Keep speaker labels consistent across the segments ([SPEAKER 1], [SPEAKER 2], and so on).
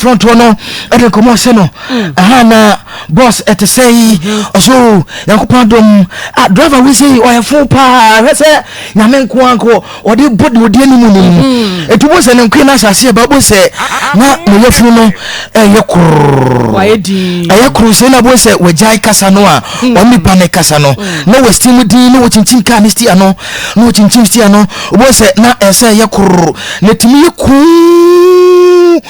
[SPEAKER 1] Front hɔ no ɛde nkɔmmɔ ɔsɛ no aha na boss ɛte sɛ yi ɔso Nyankopɔn adom a driver wei sɛ ɔyɛ fo paa, hwɛ sɛ Nyame nko anko ɔde bɔ deɛ ɔdi anim no mu. Ɛti wobɛhu sɛ ne nkoe no ahyɛ aseɛ ba, wobɛhu sɛ na ne yafunu no ɛyɛ koroo, ɛyɛ koroo sɛ na wobɛhu sɛ wagyae kasa no a ɔne nipa ne kasa no na wasti mu din na wɔkyinkyim kaa ne stia no na wɔkyinkyim stia no. Wobɛhu sɛ na ɛsɛ ɛyɛ koroo na ɛtumi yɛ kuu,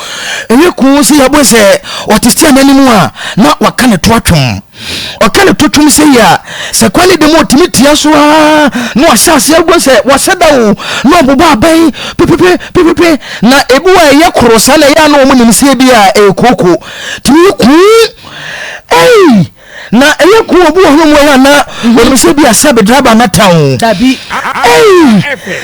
[SPEAKER 1] ɛyɛ kuu sɛ yɛbɛhu sɛ ɔte stia no anim a na waka ne to atwom. Ɔka ne to twom sɛ yi a, sɛ kwan ne dɛm ɔtumi tia so ara na wahyɛ aseɛ agu sɛ wahyɛ da o na ɔbobɔ abɛn pepepe pepepe. Na ebi wɔ ɛyɛ koro saa na ɛyɛ a na wɔn nim sɛ ebi a ɛyɛ kooko tumi yɛ kuu ei na ɛyɛ kuu. Obi wɔ hɔ mu ɛyɛ a na wɔn sɛ bi a sɛbe driver na ta o ei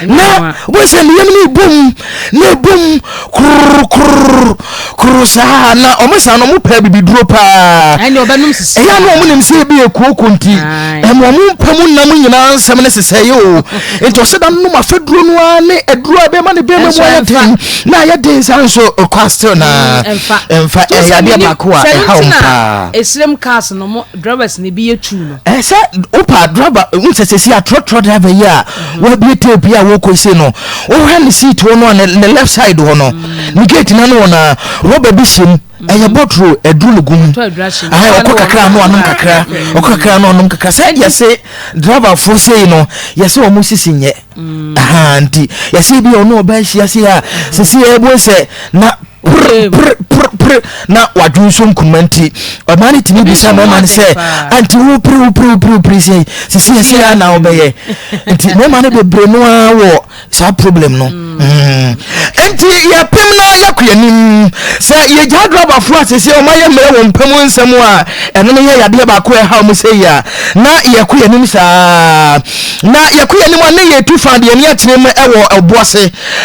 [SPEAKER 1] na wɔn sɛ ne yam ne ebom na ebom korokoro koro saa na ɔmo saa no ɔmo pɛ bibiduro paa.
[SPEAKER 2] Ɛnna ɔbɛnom sisi.
[SPEAKER 1] Ɛyɛ na ɔmo nim sɛ ebi yɛ kooko nti ɛma ɔmo mpɛ mu nam nyinaa nsɛm ne sesɛ yɛ o. Nti ɔsɛ da nom afɛduro no ara ne aduro a ɛbɛma ne bɛrima mu ayɛ den na ayɛ den saa nso ɔkɔ still na ɛmfa. Ɛyɛ adeɛ baako a ɛha wɔn paa.
[SPEAKER 2] Esrem cars no mo drivers na ebi yɛ tuu no.
[SPEAKER 1] Ɛsɛ wopa driver n sɛ sɛsi atrɔtrɔ driver yi a wabie tape yi a wɔkɔ se no, wohwɛ ne seat hɔ no a ne left side hɔ no, ne gate no ano hɔ no a rɔba bi hyɛ mu, ɛyɛ bɔtoro aduro no gu mu. Ɔkɔ kakra no anom kakra, ɔkɔ kakra no anom kakra. Sɛ yɛse driverfoɔ sei no, yɛse wɔn sisi nyɛ nti yɛse bi ɔno ɔbaa ahyia se a sisi ɛbo sɛ na pere pere pere pere na wadwo nso nkuruma. Nti ɔmaa no tumi bisa mmarima no sɛ, anti wo pere wo pere wo pere wo pere sɛ sisi ɛsɛ yɛ na wobɛyɛ? Nti mmarima no bebree no ara wɔ saa problem no. Nti yɛpem na yɛkɔ anim sɛ yɛgyaa driverfoɔ a sɛsɛ ɔma yɛ mmerɛ wɔ mpam nsɛm a ɛno no yɛ yadeɛ baako a ɛha mu sɛ yi a na yɛkɔ anim saa na yɛkɔ anim a ne yɛtu fa deɛ ne akyerɛ mu ɛwɔ ɛboase.